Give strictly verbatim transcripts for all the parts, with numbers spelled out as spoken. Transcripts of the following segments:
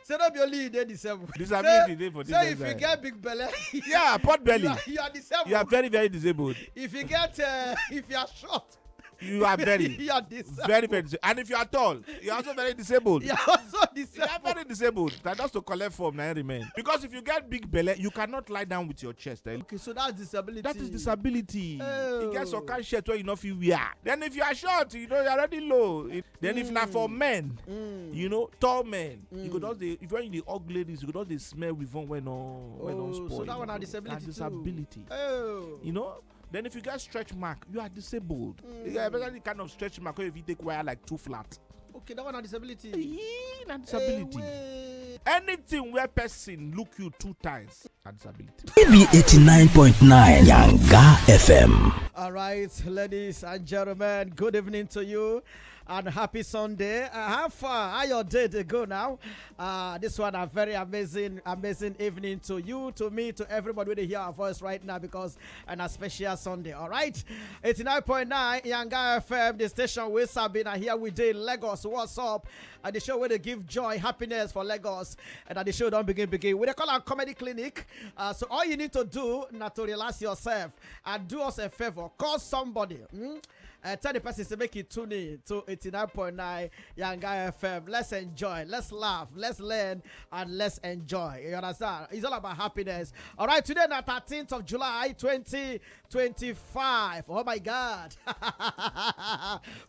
Say no be only you dey disabled. Disability dey for this Say if you side. Get big belle, Yeah, pot belly. You are, you are disabled. You are very, very disabled. If you get, uh, if you are short, You are very, you are disabled. Very, very disabled. And if you are tall, you are also very disabled. You are also You are disabled. Very disabled. That just to collect form now remain. Because if you get big belly, you cannot lie down with your chest. Eh? Okay, so that's disability. That is disability. Oh. You get some kind shirt where you no fit wear. Then if you are short, you know you're already low. It- then if not for men, Mm. you know, tall men, you go Mm. just the if when you the ugly ladies, you go just the smell with one when no when no Oh, spoil. so that one na Na disability too. Disability. Oh. You know, then if you get stretch mark, you are disabled. Mm. You get especially the kind of stretch mark where if you take wire like two flat. Okay, that one na disability. Yee, na disability. Eh, wait. Anything where person look you two times, na disability. B B eighty-nine point nine Yanga F M. All right, ladies and gentlemen, good evening to you and happy Sunday. Uh, how far? How your day dey go now? Uh, this one a very amazing, amazing evening to you, to me, to everybody wey dey hear our voice right now because on a special Sunday. All right, eighty-nine point nine Yanga F M, the station wey sabi na here we dey Lagos. What's up? And the show wey dey give joy, happiness for Lagos. And the show don begin begin. We dey call am comedy clinic. Uh, so all you need to do na to relax yourself and do us a favor. Call somebody. Hmm? Uh, tell the person to make it tune in to eighty-nine point nine Yanga F M. Let's enjoy. Let's laugh. Let's learn and let's enjoy. You understand? It's all about happiness. All right, today na thirteenth of July twenty twenty-five. Oh my God.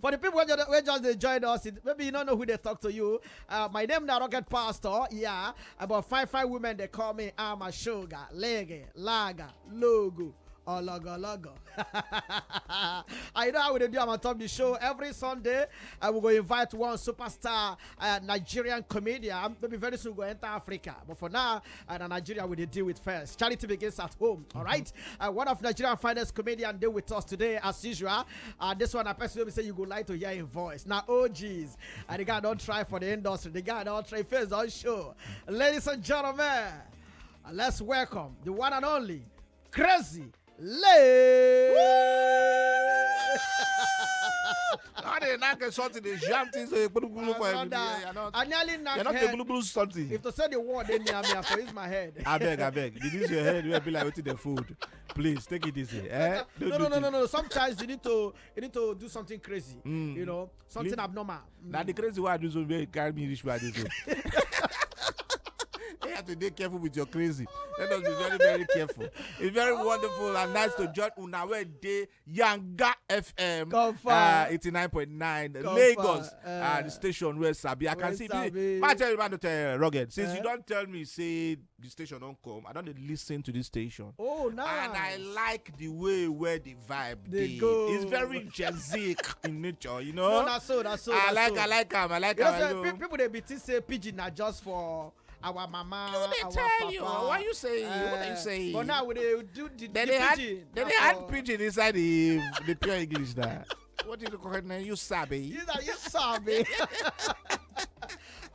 For the people wey just, wey just dey join us, it- maybe you don't know who they talk to you. Uh, my name na Rocket Pastor. Yeah, about fine, fine women they call me. I'm a sugar, lege, lager, logo. Ologo, logo. I know how we dey do am on top the show every Sunday. I will go invite one superstar uh, Nigerian comedian. Maybe very soon go enter Africa. But for now, uh, na Nigeria we dey deal with first. Charity begins at home. All right. Uh, one of Nigeria's finest comedian dey with us today, as usual. Uh, this one, a person wey be say you go like to hear him voice. Now, O Gs. And the guy don't try for the industry. The guy don't try face on show. Ladies and gentlemen, uh, let's welcome the one and only Crazy Legs. How they knock a shot in the jam things so you put glue for My brother, everybody. You're not, I nearly knocked you're not a head. glue glue something. If to say the word, then me, I for use my head. I beg, I beg. Did this your head? You be like waiting the food. Please take it easy. Eh? No, no, no, no, no. Sometimes you need to you need to do something crazy. Mm. You know, something Leave- abnormal. Mm. Now the crazy one do so very carry me reach where I do so. You have to be careful with your crazy. Let us be very, very careful. It's very wonderful and nice to join una wey dey Yanga F M. Confirm. Uh, eighty-nine point nine Confirm. Lagos. Uh, Uh, the station where Sabi. I can where see. Sabi. Man, tell you about the rugged. Since Eh? You don't tell me, say the station don't come. I don't listen to this station. Oh, nice. And I like the way where the vibe They dey. go. It's very jazic in nature, you know. No, that's so. That's so. I That's like, so. I like him, I like You him. know, I say, know. pe- people they be think say pigeon na just for our mama. You dey Our tell papa. you, what you say? What are you Eh, saying? But now we dey do the, Then the they had, pigeon. then na they had for- pigeon inside the the pure English there. What do you call it now? You sabi. You know, you sabi.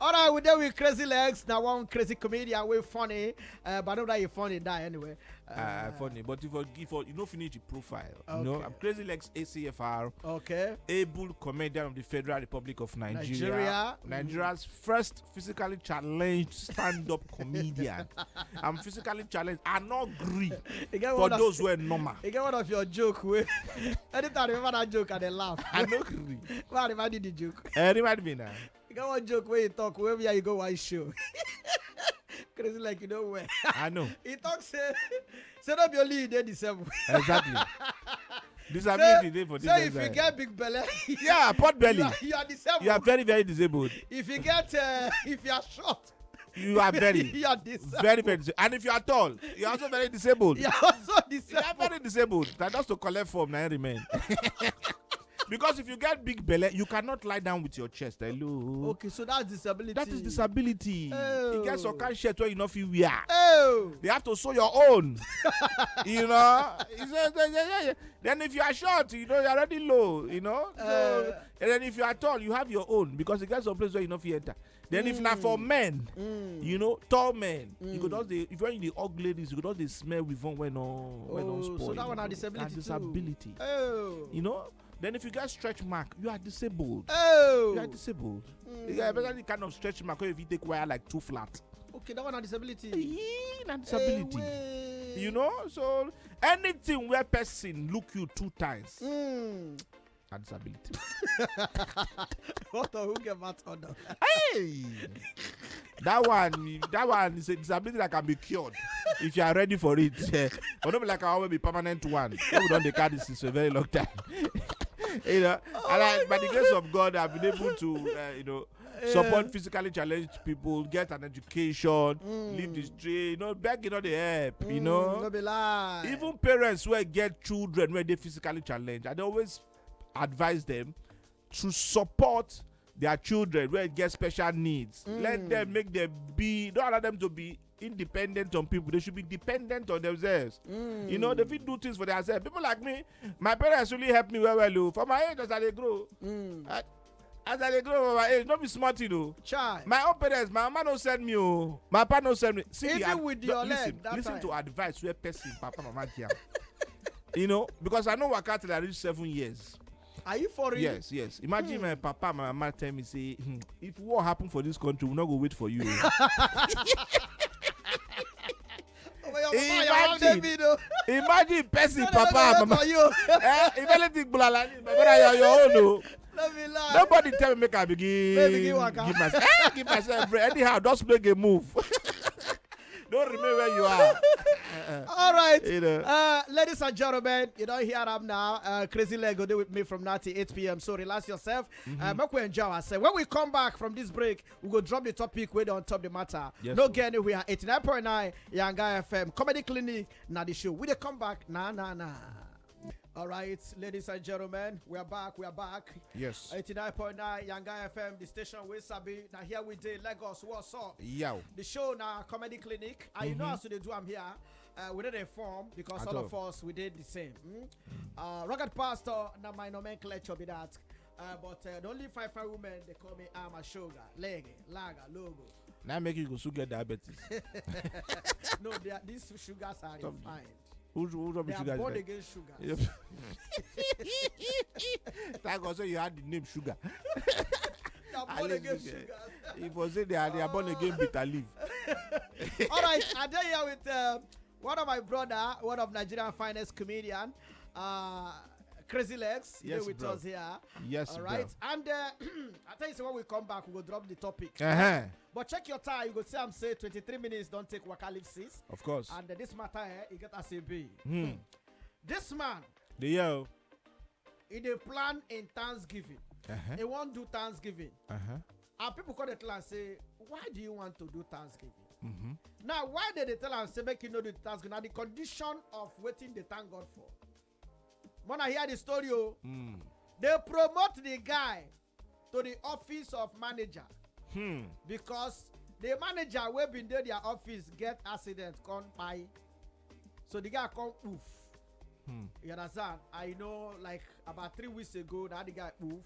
All right, we there with Crazy Legs. Now one crazy comedian, we funny, uh, but I know that you funny die anyway. Uh, funny, but if you, if you, you know finish the profile, you know, Okay. I'm Crazy Legs A C F R, Okay. able comedian of the Federal Republic of Nigeria, Nigeria. Nigeria's first physically challenged stand-up comedian. I'm physically challenged. I not agree You get for one of, those who are normal. You get one of your joke. Wey, anytime I remember that joke, I dey laugh. I not agree. Why remind you the joke? Uh, remind me now. You get one joke where you talk, where we are, you go one show. Crazy like you know where. I know. He talk say, say no be only you dey disabled. Exactly. Disability dey for this Say if you side. Get big belly, Yeah, pot belly. You are, you are disabled. You are very, very disabled. If you get, uh, if you are short, You are very, you are disabled. Very, very disabled. And if you are tall, you're also very disabled. You are also You disabled. are very disabled. That just to collect form now remain. Because if you get big belly, you cannot lie down with your chest. Hello. Okay, so that's disability. That is disability. Oh. You get some kind shirt where you no fit wear. Oh. They have to sew your own. You know. You say- say- say- say- Then if you are short, you know you're already low. You know. So, Uh. And then if you are tall, you have your own because you get some place where you no fit enter. Then if not for men, Mm. you know, tall men, you go Mm. just the if you're in the ugly ladies, you go just the smell with one when no when no Oh, so spoil. that one na Na disability too. Disability. Oh. You know. Then if you get stretch mark, you are disabled. Oh. You are disabled. Yeah, especially the kind of stretch mark where if you take wire like two flat. Okay, that one na disability. Yee, na disability. Ewe. You know, so anything where person look you two times, Mm. na disability. What a who get mad order. Hey! That one, that one is a disability that can be cured if you are ready for it. Eh, but not be like I will be permanent one. People don't dey carry this for a very long time. You know, and I, by the grace of God, I've been able to, uh, you know, support physically challenged people, get an education, leave the street. You know, begging not the help. You know, No be lie. Even parents who get children where they physically challenged, I dey always advise them to support their children where get special needs. Let them make them be. Don't allow them to be independent on people. They should be dependent on themselves. You know, they fit do things for themselves. People like me, my parents really help me well, well. Oh. For my age, as I dey grow, I, as I dey grow for my age, no be smart, you know. Child. My own parents, my mama no send me, oh. My papa no send me. See, Even the ad- with no, your listen, leg that listen time. To advice where person, papa, mama, give. You know, because I know work out till I reach seven years. Are you for real? Yes, yes. Imagine my papa, my mama tell me, say, "Hmm, if war happen for this country, we not go wait for you." Oh, but your mama, your mama Imagine. dey be though. Imagine person, No, no, no, papa, no, mama. For you. Eh, if anything bulala, my brother, you're your own. Oh. No be lie. Nobody tell me make I begin. Make begin waka. Give myself, eh, give myself break. Anyhow, just make a move. Don't remain where you are. All right. You know. Uh, ladies and gentlemen, you don't hear am now. Uh, Crazy Leg go dey with me from now till eight p.m. So relax yourself. Uh, make we enjoy ourselves. When we come back from this break, we go drop the topic wey dey on top the matter. Yes, No sir. Get Anywhere. Eighty-nine point nine Yanga F M Comedy Clinic. Now the show. We dey come back. Nah, nah, nah. All right, ladies and gentlemen, we are back. We are back. Yes. Eighty-nine point nine Yanga F M, the station we sabi. Now here we dey Lagos. What's up? Yow. The show na Comedy Clinic, and you know as we dey do am here, uh, we no dey form because At all of all. Us we dey the same. Mm? Uh, Rugged Pastor na my nomenclature be that. Uh, but uh, the only fine fine women they call me Ama Sugar, Lege, Laga, Logo. Now make you go soon get diabetes. No, they are, these sugars are Stop. Refined. Who who drop They the are sugar? Born Is Again sugars. there? Thank God, so you had the name sugar. They are At Born least Again we get- sugars. If you say they are, they are born again bitter leaf. All right, I dey here with um, one of my brother, one of Nigerian finest comedian, uh, Crazy Legs. He dey Yes, with bro. Us here. Yes, All bro. Right, and uh, I tell you, so when we come back, we go drop the topic. Uh-huh. But check your time, you go see I'm say twenty-three minutes don't take waka leave six. Of course. And uh, this matter, eh, it get as a be. Hmm. This man, The yo. He dey plan in Thanksgiving. Uh-huh. He wan do Thanksgiving. Uh-huh. And people come dey tell am say, "Why do you want to do Thanksgiving?" Mm-hmm. Now, why they dey tell am say make you no do Thanksgiving? Na the condition of wetin dey thank God for. When I hear the story, oh, Mm. They promote the guy to the office of manager Hmm. Because the manager wey bin dey their office get accident, come kpai. So the guy come poof. Hmm. You understand? I know, like, about three weeks ago, that the guy poof.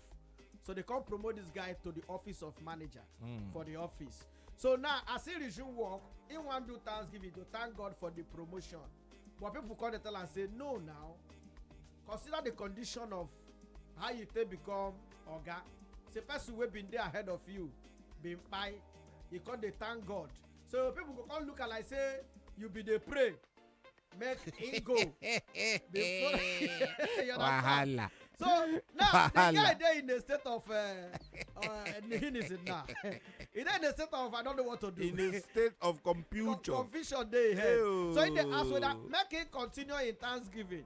So they come promote this guy to the office of manager Hmm. for the office. So now, as he resume work, he wan do Thanksgiving to thank God for the promotion. But people come dey tell am say, "No, now, consider the condition of how you take become oga. Say person wey bin dey ahead of you bin kpai, you come dey thank God." So people go come look am like say you bin dey pray make him go. Before you understand? Wahala. So now the guy Wahala. Dey in a state of uh, uh, nihilism now. He Dey in a state of, "I don't know what to do." In a state of Con- confusion. Confusion dey here. So he dey ask whether Ew. Make him continue in Thanksgiving,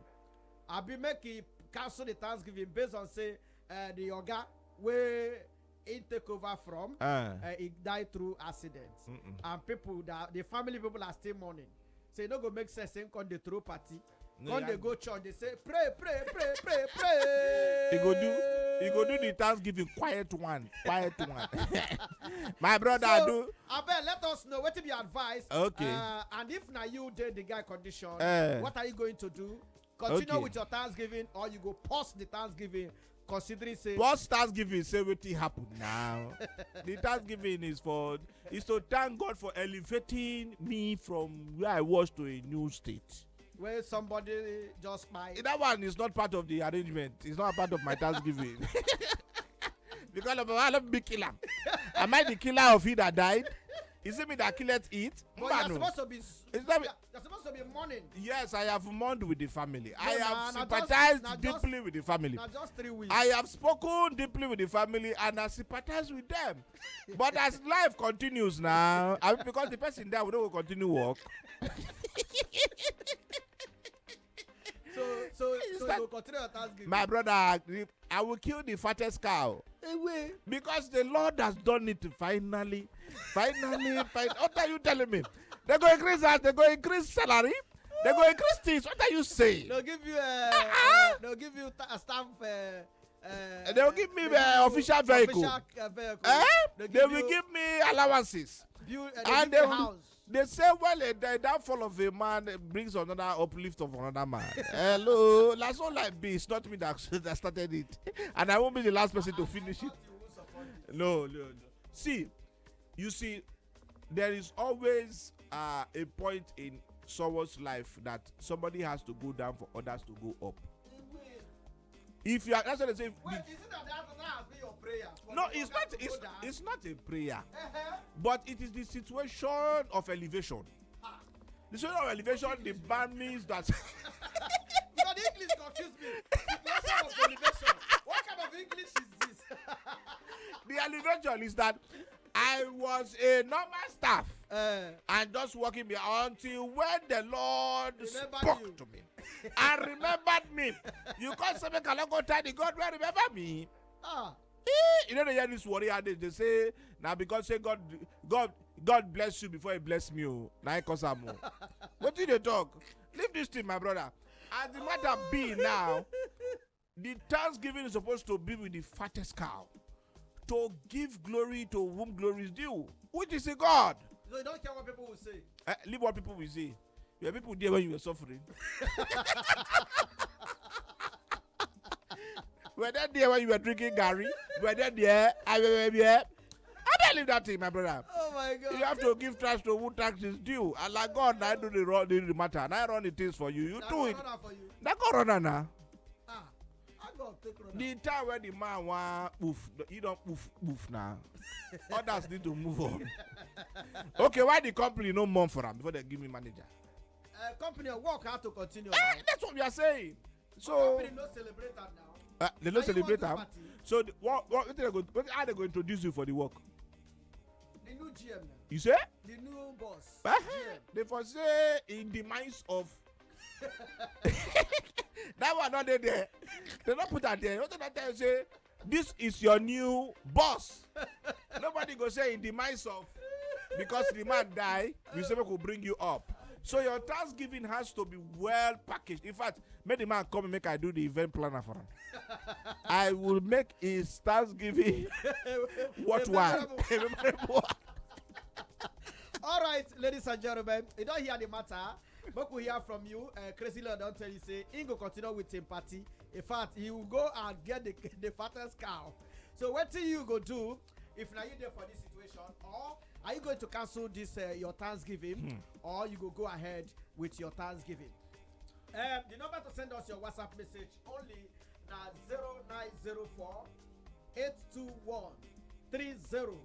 abi make he cancel the Thanksgiving based on say uh, the oga wey he take over from, Ah. uh, he died through accident. Mm-mm. And people, that the family people are still mourning. Say e no go make sense say him come dey throw party. No, Come yeah. Dey go church, dey say, "Pray, pray, pray, pray, pray." He go do, he go do the Thanksgiving quiet one, quiet one. My brother, So, do. Abeg, let us know wetin be your advice. Okay. Uh, and if na you dey the guy condition, Eh. What are you going to do? Continue Okay. With your Thanksgiving, or you go pause the Thanksgiving, considering say Pause Thanksgiving, say wetin happen now. The Thanksgiving is for, is to thank God for elevating me from where I was to a new state. Where somebody just buy. That one is not part of the arrangement. It's not part of my Thanksgiving. Because of, I love big killer. Am I the killer of he that died? Is it me that killed it? But you're supposed to be. It's not, you're supposed to be mourning. Yes, I have mourned with the family. No, I have nah, sympathized nah, deeply just, with the family. Nah, just three weeks. I have spoken deeply with the family and I sympathize with them. But as life continues now, I mean, because the person there will continue work. So, so, so you continue your Thanksgiving. My brother, I will kill the fattest cow. Because the Lord has done it finally. Finally, finally. What are you telling me? They go increase that, they go increase salary, they go increase things. What are you saying? They'll give you a, uh, uh-uh. uh, they'll give you a stamp. Uh, uh, they will give me an uh, official vehicle. Official, uh, vehicle. Eh? They, they will you, give me allowances. Build, uh, they and they will, house. They say, well, a, the downfall of a man brings another uplift of another man. Hello, that's all I be. It's not me that, that started it, and I won't be the last person to finish it. No, no, no. See, you see, there is always uh, a point in someone's life that somebody has to go down for others to go up. If you are, that's what they say. Wait, is it that that, that has been your prayer? No, it's not. It's, it's not a prayer, uh-huh. But it is the situation of elevation. Ah. The situation of elevation, the bad means that. Because the English confused me. Situation of elevation. What kind of English is this? The elevation is that I was a normal staff uh, and just working there until when the Lord remember spoke you. To me and remembered me. You can't say, "Can I go tell the God will remember me?" Ah. Eh, you know, they hear this worry and they, they say, "Now because say God, God, God bless you before He bless me." Oh, now I cause am. Oh. What do they talk? Leave this thing, my brother. As the matter be now, the thanksgiving is supposed to be with the fattest cow, to give glory to whom glory is due, which is a God. So you don't care what people will say. Uh, leave what people will say. Your people there when you were suffering. Were they there when you were drinking garri? Were they there? I were there. I don't leave that thing, my brother. Oh my God! You have to give thanks to who thanks is due. And like God, I do the, the, the matter, and I run the things for you. You do it. That God run now. Ah, I go take run. The time where the man want poof, he don't poof poof now. Others need to move on. Okay, why the company no more for am before they give me manager? Uh, company work had to continue. Eh, that's what we are saying. So company no celebrate am now. Uh, they no celebrate am. So the, what, what, what, they go, what are they going to introduce you for the work? The new G M now. You say? The new boss. Uh-huh. G M. They for say in the minds of that one not there. They don't put that there. What did I tell you? Say this is your new boss. Nobody go say in the minds of because the man die, we say we could bring you up. So your thanksgiving has to be well packaged. In fact, make the man come and make I do the event planner for him. I will make his thanksgiving worthwhile. All right, ladies and gentlemen, you don't hear the matter. Make we hear from you. Uh, Crazy Lord don't tell you say he go continue with him party. In fact, he will go and get the, the fattest cow. So what do you go do if now you there for this situation, or are you going to cancel this uh, your Thanksgiving, hmm. or you go go ahead with your Thanksgiving? Um, the number to send us your WhatsApp message only na zero nine zero four eight two one three zero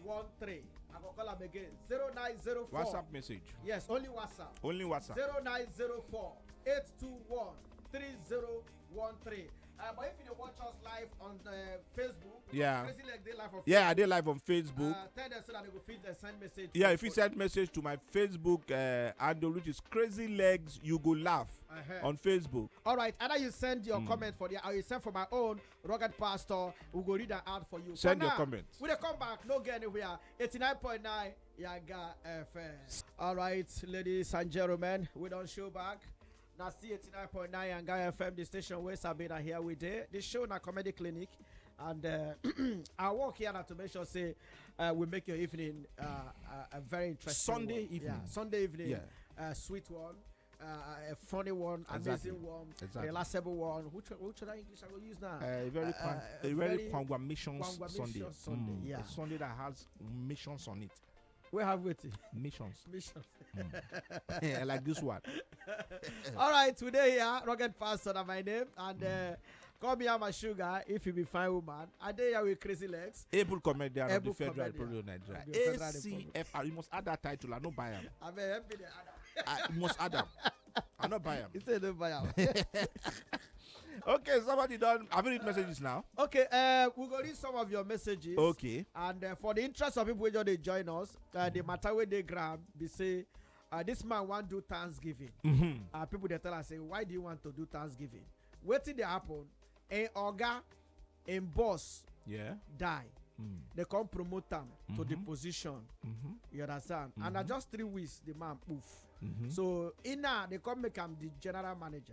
one three. I go call am again. Zero nine zero four. WhatsApp message. Yes, only WhatsApp. Only WhatsApp. Zero nine zero four eight two one three zero one three. Uh, but if you dey watch us live on the Facebook, yeah, Crazy Leg dey live on yeah, Facebook. I dey live on Facebook. Uh, tell them so that they go fit uh, send message. Yeah, if you send message to my Facebook uh, handle, which is Crazy Legs, you go laugh uh-huh. on Facebook. All right, either you send your mm. comment for there, or you send for my own rugged pastor. We go read that out for you. Send for your now, comment. We dey come back, no get anywhere. Eighty-nine point nine Yaga F M. All right, ladies and gentlemen, we don't show back. Now see eighty-nine point nine Yanga F M, the station where Sabina here we dey. This show na comedy clinic, and uh, I work here now to make sure say uh, we make your evening uh, a, a very interesting Sunday one. Evening. Yeah, Sunday evening, yeah. Uh, sweet one. Uh, a funny one, exactly. Amazing one, exactly. Relaxable one. Which which other English I will use now? Uh, a very uh, uh, a very, very Sunday. Sunday. Mm, yeah. A Sunday that has missions on it. We have wetin? Missions. Mission. Like this one. All right, today here, Rugged Pastor na my name, and uh, call me Ama Sugar if you be fine woman. I dey here with Crazy Legs. Able comedian of the Able Federal comedian Republic of Nigeria. of the Federal A C F R. You must add that title. I no buy am. Abeg help me dey add am. I you must add am. I no buy am. He say no buy am. Okay, somebody done. Have you read messages now? Okay, uh, we go read some of your messages. Okay. And uh, for the interest of people wey just dey join us, uh, the matter wey dey ground be say uh, this man wan do Thanksgiving. Mm-hmm. Uh, people dey tell am say, "Why do you want to do Thanksgiving?" Wetin dey happen? Im oga, im boss Yeah. die. Mm. They come promote am to the Mhm. position. Mm-hmm. You understand? And na Mhm. just three weeks the man poof. Mm-hmm. So in now they come make am the general manager.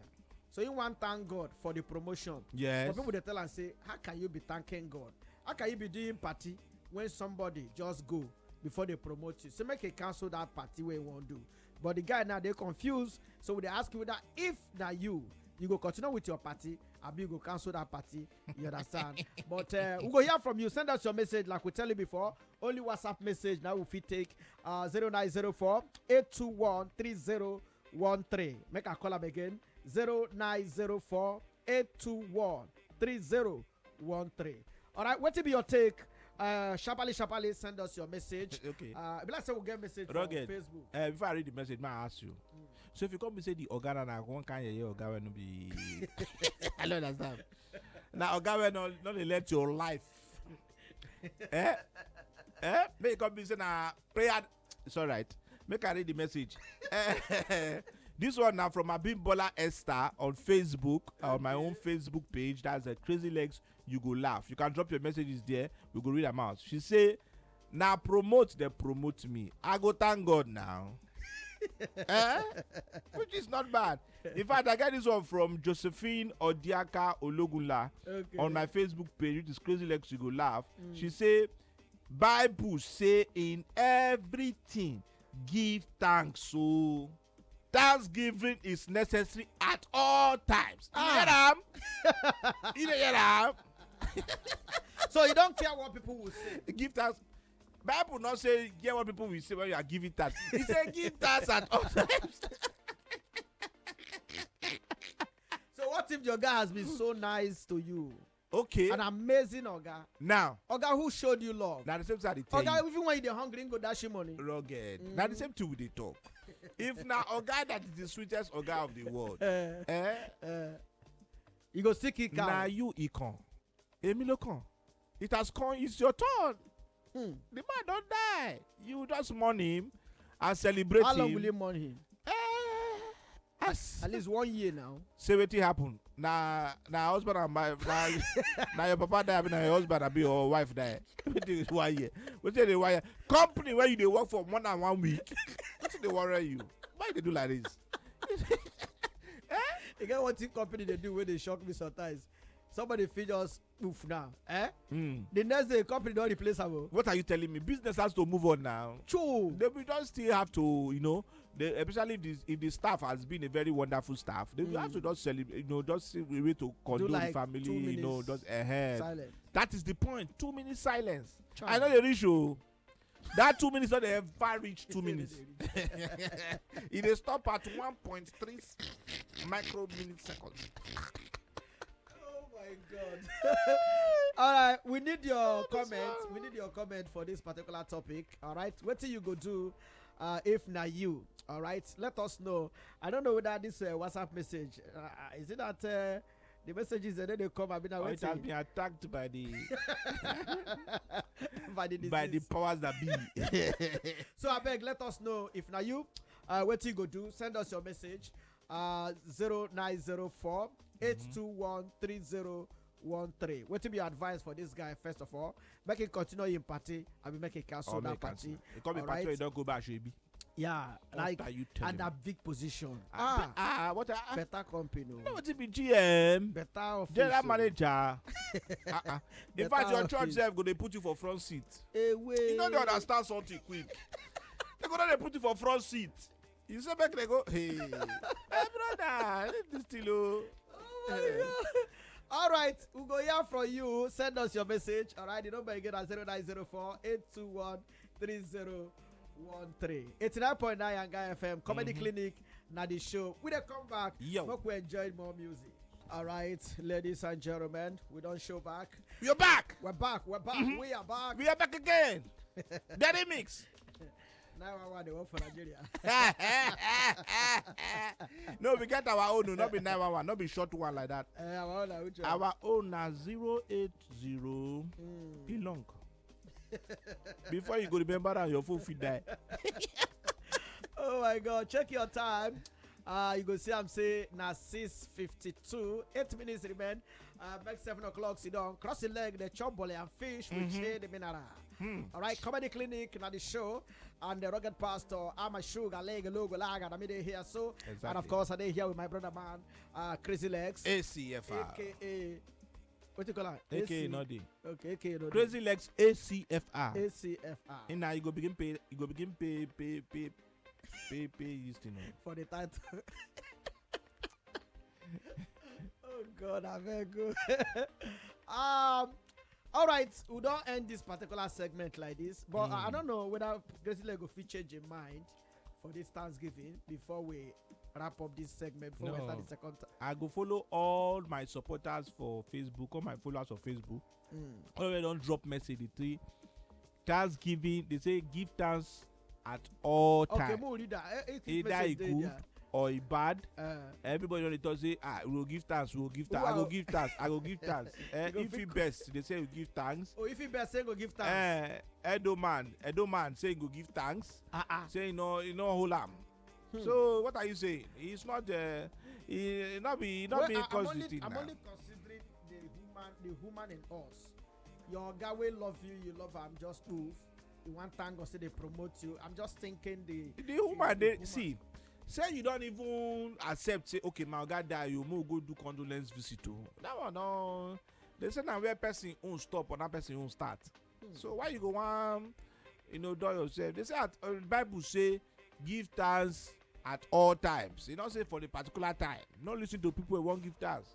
So he wan thank God for the promotion. Yes. But people dey tell am say, "How can you be thanking God? How can you be doing party when somebody just go before they promote you?" So make he cancel that party wey he wan do. But the guy now dey confused. So we dey ask you that if na you, you go continue with your party, abi you go cancel that party. You understand? But uh, we go hear from you. Send us your message like we tell you before. Only WhatsApp message now we fit take uh, zero nine zero four eight two one three zero one three. Make I call am again. Zero nine zero four eight two one three zero one three. All right, wetin be your take? Uh, sharply, sharply send us your message. Okay. Uh, be like say we get message from Rugged. Facebook. Uh, before I read the message, may I ask you. So if you come and say the oga na na one kind yeye oga wey no be. I don't understand. Na oga wey no no dey let your life. Eh? Eh? Make you come be say na prayer. It's all right. Make I read the message. Eh, this one now from Abimbola Esther on Facebook, on my own Facebook page. That's a Crazy Legs. You go laugh. You can drop your messages there. We go read them out. She say, "Now promote, they promote me. I go thank God now." Eh? Which is not bad. In fact, I get this one from Josephine Odiaka Ologunla Okay. On my Facebook page, which is Crazy Legs. You go laugh. She say, "Bible say in everything give thanks. So thanksgiving is necessary at all times." You Ah. Hear am? You dey hear am? So you don't care what people will say. Give thanks. Bible not say hear what people will say when you are giving thanks. He say give thanks at all times. So what if your guy has been so nice to you? Okay. An amazing oga. Now, Oga who showed you love. now the same thing I dey tell Oga, you. Even when you dey hungry, go dash you money. Rugged. Now the same thing we dey talk. If na oga that is the sweetest oga of the world, Uh, eh? uh, you go still kick Na out. You e come. Emi lo come. It has come. It's your turn. Hmm. The man don die. You just mourn him and celebrate How long him. Will you mourn him? Eh, as At least one year now. Say wetin happen. Na na husband and my na, na your papa die abi na your husband abi your wife die. Wetin is one year? Wetin dey one year? Company where you dey work for more than one week. Wetin dey worry you? Why you dey do like this? You get one thing company dey do wey dey shock me sometimes. Somebody fit just poof now. Eh? Mm. The next day, company don replace am. Oh. What are you telling me? Business has to move on now. True. They will just still have to, you know, they, especially if the, if the staff has been a very wonderful staff, they will Mm. have to just celebrate, you know, just see a way to condole like the family, two you know, minutes just ahead. Silent. That is the point. Two minutes silence. Chai. I know the reach you. That two minutes not ever reach two It's minutes. Really, really. It dey stop at one point three micro milliseconds. Oh my God. All right, we need your comment. We need your comment for this particular topic. All right, what do you go do uh, if na you? All right, let us know. I don't know whether this uh, WhatsApp message uh, is it that uh, the messages that they come. I mean, Oh, it has waiting been attacked by the by the by the disease. Powers that be. So I beg, let us know if na you. Uh, what you go do? Send us your message. Uh, zero nine zero four eight two one three zero one three. What be your advice for this guy? First of all, make it continue in party. I mean, make it cancel Oh, that make party. cancel. It come be All party right. Wey you don go back, shebi. Yeah, What like are you and telling me? A big position. Ah, Ah, ah, what? Ah, better company. You know what be G M? Better office. General Oh. manager. Uh-uh. In Better fact, your church office. Self go dey put you for front seat. Away. You know they understand something quick. They go dey put you for front seat. You say make they go. Hey, hey brother, leave this thing, oh. Oh my God. All right, we go hear from you. Send us your message. All right, the number again is zero nine zero four eight two one three zero one three. Eighty-nine point nine Yanga F M, Comedy Clinic, na the show. We dey come back. Yo. Make we enjoy more music. All right, ladies and gentlemen, we don show back. You're back. We're back. We're back. We are back. We are back again. The remix. Nine one one dey work for Nigeria. No, we get our own, no be nine one one, no be short one like that. Eh, our own na which one? Our own na zero eight zero. Mm. E long. Before you go remember am, your phone fit die. Oh my God, check your time. Uh, you go see am say na six fifty-two, eight minutes remain. Uh, make seven o'clock, sit down, cross the leg, the chop bole and fish with shade the mineral. All right, Comedy Clinic, na the show, and the rugged pastor, I'm a sugar leg, logo laga, na me dey here so. And of course, I dey here with my brother man, uh, Crazy Legs, A C F R. A K A, what you call am? A K A A C. Noddy. Okay, A K A Noddy. Crazy Legs A C F R. A C F R. And now you go begin pay, you go begin pay, pay, pay, pay, pay this thing. Oh. For the title. Oh God, I beg you. Um, all right, we don't end this particular segment like this, but I, I don't know whether Crazy Leg go fit change your mind for this Thanksgiving before we wrap up this segment, before we start the second. I go follow all my supporters for Facebook, all my followers on Facebook. Mm. All of them don drop message. They say Thanksgiving, they say give thanks at all time. Okay, mo read that. Eh, eh, either e good or e bad. Uh, everybody don dey talk say, ah, we go give thanks, we go give thanks, I go give thanks, I go give thanks. Eh, if e best, they say we give thanks. Oh, if e best, say go give thanks. Eh, Edo man, Edo man say he go give thanks. Uh-uh. Say he no, he no hold am. Hmm. So what are you saying? It's not, uh, he not be, not well, be I, I'm only, I'm now. Only considering the human, the human in us. Your guy will love you, you love him, just move. You want thank God say they promote you. I'm just thinking the, the human, the, they human. See, say you don't even accept, say, okay, my guy die, you mo go do condolence visit to. That one, no. They say now where person own stop or that person own start. Hmm. So why you go one, you know, do yourself? They say at, uh, Bible say give thanks at all times. You know, say for the particular time. Not listen to people who won't give thanks.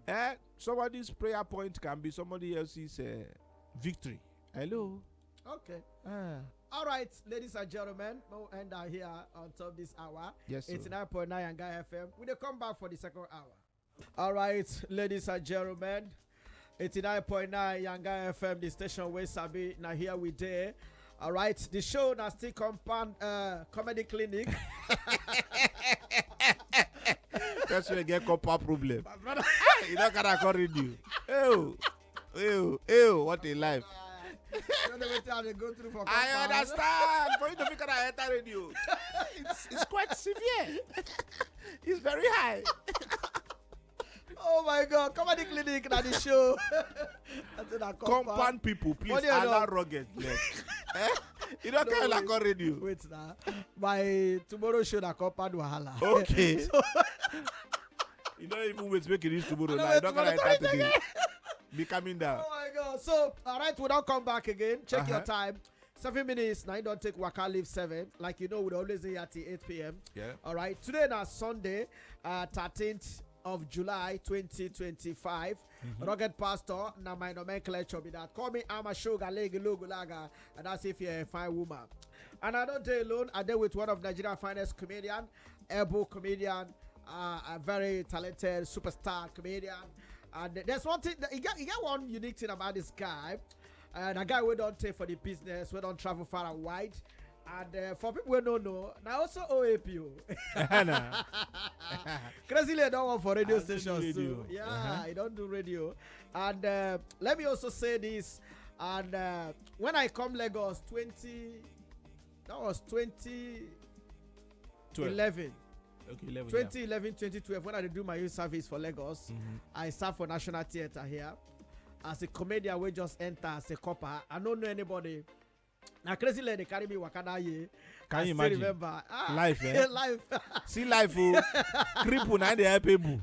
Hmm. Eh? Somebody's prayer point can be somebody else's, uh, victory. Hello. Okay. Ah. All right, ladies and gentlemen, we'll end out here on top this hour. Yes, sir. Eighty-nine point nine Yanga F M. We dey come back for the second hour. All right, ladies and gentlemen, eighty-nine point nine Yanga F M, the station wey sabi, na here we dey. All right, the show na still Compound, uh, Comedy Clinic. That's where you get compound problem. My brother. Ah, you don't gotta call radio. Ew, ew, ew, what a life. You don't know wetin I dey go through for compound. I understand. For you to be enter radio, it's, it's quite severe. It's very high. Oh my God, Comedy Clinic na the show. I say na compound. Compound people, please, allow rugged. Eh? You don't tell like radio. Wait now. My tomorrow show na compound wahala. Okay. So, you don't even wait, make it reach tomorrow. Now you don't wait, enter today. Be coming down. Oh my God. So, all right, we don come back again. Check your time. Seven minutes, now you don't take waka leave seven. Like you know, we always dey here till eight p.m. Yeah. All right. Today na Sunday, uh, thirteenth of July, twenty twenty-five. Mm-hmm. Rugged Pastor, na my nomenclature be that. Call me, I'm a sugar, legi, logo, laga, and that's if you're a fine woman. And I don't dey alone. I dey with one of Nigeria's finest comedian, able comedian, uh, a very talented superstar comedian. And there's one thing that, you get, you get one unique thing about this guy. Uh, the guy we don't take for the business, we don't travel far and wide. And, uh, for people who don't know, now also O A P O. Crazy Leg don work for radio stations too. Yeah, he don't do radio. And, uh, let me also say this. And, uh, when I come Lagos, twenty, that was twenty eleven. Okay, eleven, yeah. Twenty eleven, twenty twelve, when I dey do my youth service for Lagos, mm-hmm, I serve for National Theatre here as a comedian wey just enter as a corper. I no know anybody. Na Crazy Leg dey carry me waka that year. Can you imagine? I still remember. Ah, life, eh? Life. See life, oh. Cripple na dey help people.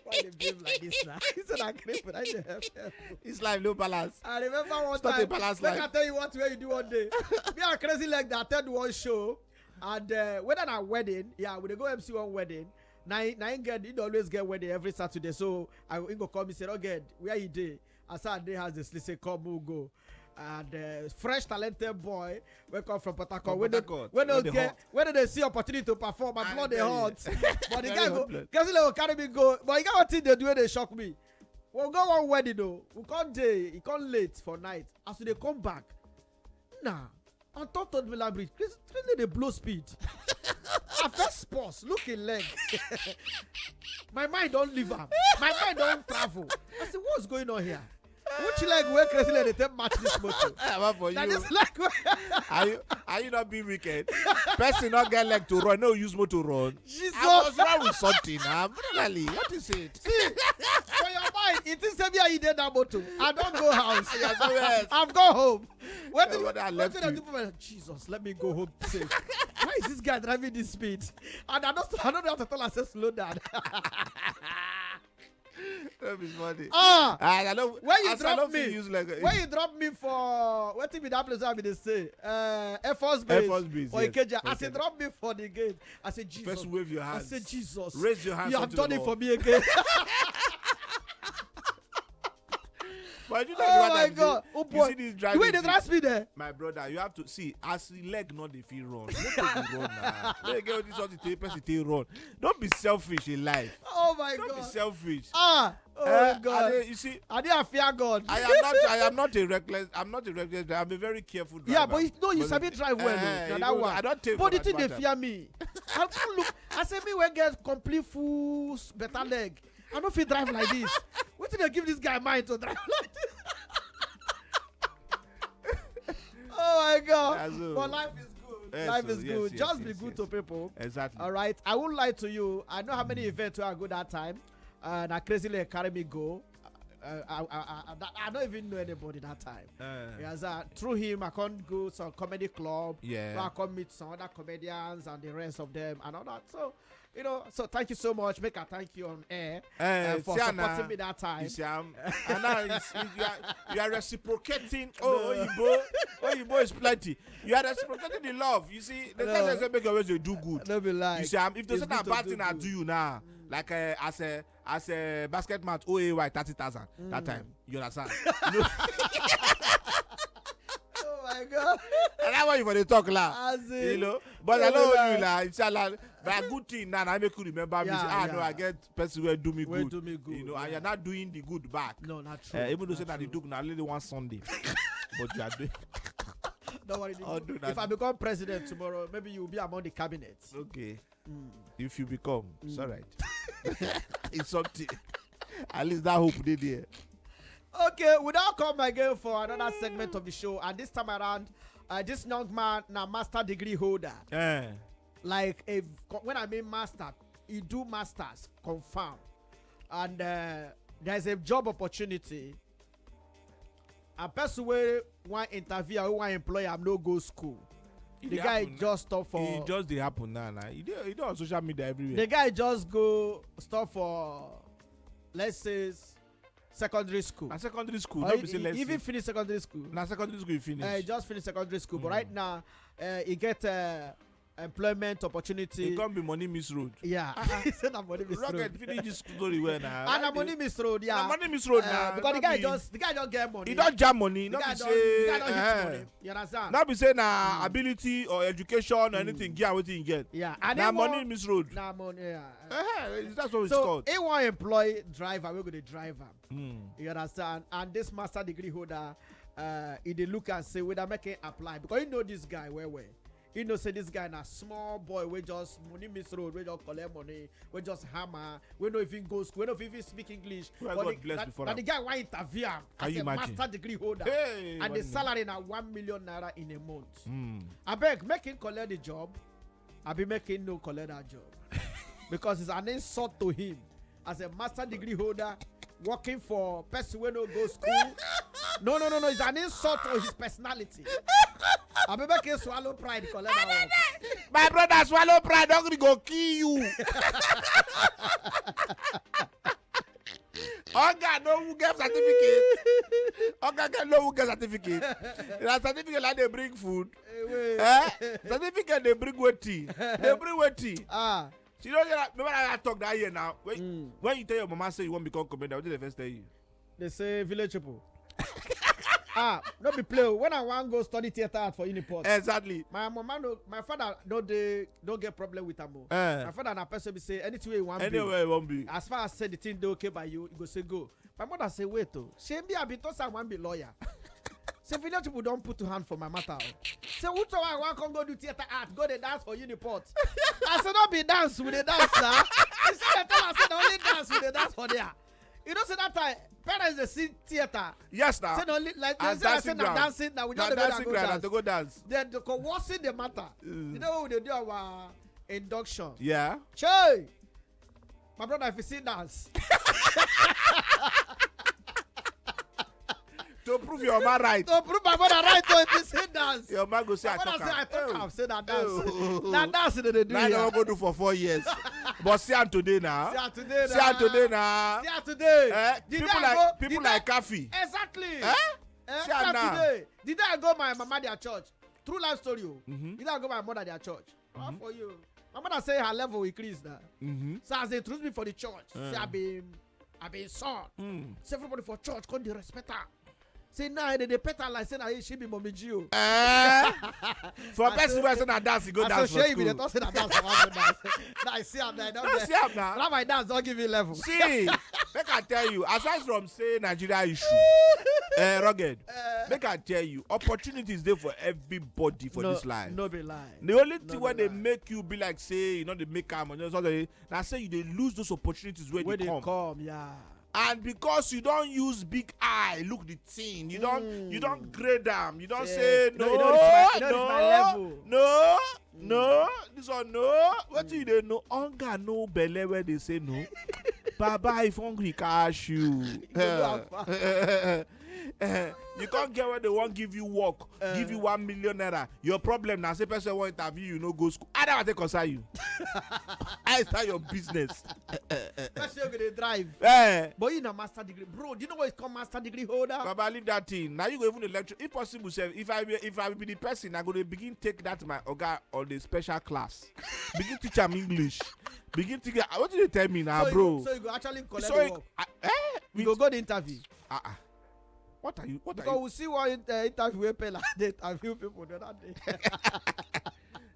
Why they behave like this now? He said that cripple na dey help people. It's life, no balance. I remember one time. It's not a balance life. Make I tell you what wey you do one day. Me and Crazy Leg dey attend one show. And, uh, whether na wedding, yeah, we dey go M C one wedding. Na, na him get, he dey always get wedding every Saturday. So I, he go call me, say, "Rugged, where you dey?" I say, "I dey house, dey sleep." Say, "Come, we go." and uh, fresh talented boy wey come from Port Harcourt wey no get wey no dey see opportunity to perform. My blood dey hot. But the guy go, Kingsley go carry me go. But the guy, wetin dey do wey dey shock me? We go one wedding o. We come dey, e come late for night. As we dey come back, na on top Third Mainland Bridge, Kingsley dey blow speed. I first pause, look him leg. My mind don leave am. My mind don travel. I say, what's going on here? Which leg wey Kingsley dey take match this motor? How about for you? This leg wey are you are you not being wicked? Person not get leg to run, no use motor run. Jesus. I was wrong with something. I'm really, what is it? See, for your mind, it is say me and you dey that motor. I don go house. I've gone home. Wetin wetin I do for my Jesus? Let me go home safe. Why is this guy driving this speed? And I don't I don't know how to tell her say slow down. That is funny. Ah, I, I don't, when you drop me, use like a, when you drop me for what be that place I be dey say? Uh, Air Force Base. Air Force Base for Ikeja. As he drop me for the gate, I say, Jesus. First wave your hands. I say, Jesus. Raise your hands. You have done it for me again. But you know, oh my God. Oh boy. You see this driving. You wait, the last speed there. My brother, you have to see as the leg not the feel run. What do you run now? They get this sort of thing, person take run. Don't be selfish in life. Oh my God. Don't be selfish. Ah. Oh God. You see, I did fear God. I am not. I am not a reckless. I'm not a reckless driver. I'm a very careful driver. Yeah, but you know you sabi drive well. Uh, you know, I don't take. But the thing they fear me. I don't look. I say me when get complete full better leg. I no fit drive like this. Wetin dey give this guy mind to drive like this? Oh my God. But life is good. Life is good. Just be good to people. Exactly. All right. I won't lie to you. I know how many events where I go that time. Uh, na Crazy Leg carry me go. Uh, I, I, I, I, I don't even know anybody that time. Uh, yeah, so through him, I can't go some comedy club. Yeah. So I can meet some other comedians and the rest of them and all that. So you know, so thank you so much. Make I thank you on air uh, for supporting me that time. You see, I'm, and now you, are, you are reciprocating. Oh, Oyibo, Oyibo is plenty. You are reciprocating the love. You see, the time they say make your ways you do good. No be like. You see, I'm, if there's a bad thing I do you now, like uh, as a as a basket mat O A Y thirty thousand that time. You understand? Oh my God. And that's why you for the talk la. You know, but I know you la, inshallah. But a good thing now, I make you remember me. Yeah, say, ah, yeah. No, I get person where do me good. Do me good. You know, yeah. And you're not doing the good back. No, not true. Uh, even though say that the Duke now only one Sunday, but you are doing. Don't worry. If I become president tomorrow, maybe you will be among the cabinet. Okay. Mm. If you become, mm. It's all right. It's something. At least that hope they there. Okay, we now come again for another segment of the show, and this time around, uh, this young man na master degree holder. Eh. Like a, when I mean master, he do masters confirm, and uh, there's a job opportunity. A person wey wan interview am, wey wan employ am, no go school. The guy just stop for. E just dey happen now now. E dey e dey on social media everywhere. The guy just go stop for, let's say, secondary school. Na secondary school. Or no be say let's even finish secondary school. Na secondary school you finish. Uh, he just finish secondary school, but right now, uh, he get uh, employment opportunity. E come be money miss road. Yeah. He say na money miss road. Rocket finish this story well now. And na money miss road, yeah. Na money miss road now. Because the guy just the guy just get money. He don jam money. The guy don hit money. You understand? No be say na ability or education or anything get wetin he get. Yeah. And na money miss road. Na money, yeah. Uh-huh. That's what it's called. So he wan employ driver wey go dey drive am. You understand? And this master degree holder, uh, he dey look and say whether make him apply because he know this guy well well. He know say this guy na small boy wey just money miss road, wey just collect money, wey just hammer, wey no even go school, wey no fit even speak English. But the guy wan interview am as a master degree holder, and the salary na one million naira in a month. Abeg, make him collect the job. Abi make him no collect that job because it's an insult to him as a master degree holder working for person wey no go school. No, no, no, no. It's an insult to his personality. Abi make him swallow pride, collect that one. My brother, swallow pride, hungry go kill you. Oga no who get certificate. Oga get no who get certificate. Na certificate like dey bring food. Eh? Certificate dey bring wetin? Dey bring wetin? Ah. You know, remember that I talk that year now. When, when you tell your mama say you wan become comedian, wetin dey first tell you? They say village people. Ah, no be play o. When I wan go study theatre art for Uniport, Exactly. My mama no, my father no dey, no get problem with am o. Eh. My father na person be say anything wey you wan be, Anywhere you wan be. As far as say the thing dey okay by you, you go say go. My mother say wait o, shey me I bin talk say I wan be lawyer. Say village people don put hand for my matter o. Say who talk I wan come go do theatre art, go dey dance for Uniport. I say no be dance we dey dance na. He say dem tell am say na only dance we dey dance for there. You know say that time parents dey see theatre. Yes na. Say na only like dem And say na say dancing na ground. Dancing na we Na no dey go there dancing go ground na dance. To go dance. Then dem go worsen the matter. Mm. You know we dey do our induction. Yeah. Chey! My brother, if you see dance. To prove your man right. To prove my brother right o, if you see dance. Your man go say My I brother talk say I am. talk Oh. am say na dance. Oh. Na dance dem dey do Na I here. Don go do for four years. But see am today na. See am today na. See am today na. See am today. Eh, The people day I like go- people the like day- Kafi. Exactly. Eh? Eh, See am see am now. Today. The day I go my mama their church. True life story o. Mhm. The day I go my mother their church. How Mhm. For you? My mother say her level increase na. Mm-hmm. So as they introduce me for the church, say Eh. I been, I been son. Mm. Say everybody for church come dey respect her. Say now they dey pet her like say na she be mommy G o. Eh? For I person say- wey say na dance, e go I dance say for shey you be school. the talk say na dance I wan go dance. Now I see am now. I don No, get- see am na. Now my dance don give me level. See, make I tell you, aside from say Nigeria issue, eh, rugged, Eh, make I tell you, opportunities dey for everybody for no, this life. No be lie. The only No thing be wey dey lie. Make you be like say you no dey make am or something, na say you dey lose those opportunities wey Wey dey dey come. Come, yeah. And because you don use big eye look the thing, you don Mm. You don grade am, you don Say, say no, no, you no reach my- you no reach my no, level. no, Mm. no, this one no. Wetin you dey know? Hunger no belle wey dey say no. Baba, if hungry catch you, You go do am fast. Eh, you can't get where they won't give you work, Eh. Give you one million naira. Your problem now, say person won't interview you, no go school. I never take concern you. I start your business. Person go dey drive. Eh. But you na master degree, bro. Do you know what is called master degree holder? Baba, leave that thing. Now you go even the lecture. If possible, sef, if I be, if I be the person, I go to begin take that my oga on the special class. Begin teach am English. Begin teach am. What do you tell me now, So you bro? go- so you go actually collect So the you- work. I- eh? You go go the interview. Ah, ah. What are you? What are Because you? We see one uh, interview where Pella they interview people the other day.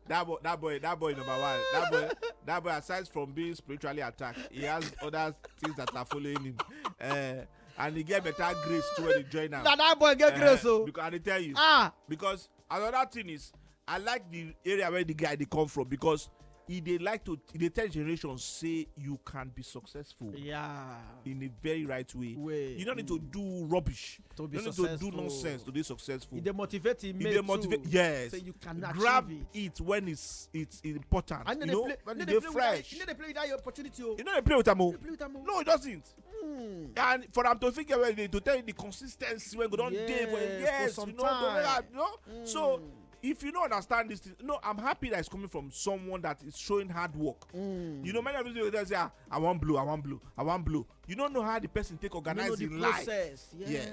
That boy, that boy, that boy number one. That boy, that boy. Aside from being spiritually attacked, he has other things that are following him, uh, and he get better grace to when he join now. Now that boy get Eh, grace, so Because I dey tell you, ah, because another thing is, I like the area where the guy they come from because he they like to he dey tell generations say you can be successful yeah. In a very right way. Way. You don't need to do rubbish. To be You don't need to do successful. Nonsense to be successful. If they motivate him, If they motivate, yes. Say you can Grab achieve it when it's it's important. And You they know, play, when they they're play fresh. With that, you know they play with that opportunity. Oh. You know they play with them. Oh. They play with them. Oh. No, it doesn't. Hmm. And for them to figure where they to tell you the consistency when go don't day for Yes, yes, for some you know, the way time. that, you know. So Hmm. If you don't understand this thing, no, I'm happy that it's coming from someone that is showing hard work. Hmm. You know, many of these people they say, ah, I want blow, I want blow, I want blow. You don't know how the person take You don't organize know the in life. Process. Yeah. Yes.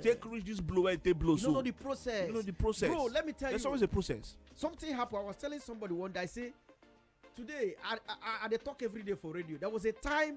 Take reach this blow where it take blow. You So don't know the process. You don't know the process. Bro, let me tell There's you. Always a process. Something happened. I was telling somebody one day. I say, today I, I, I, I dey talk every day for radio. There was a time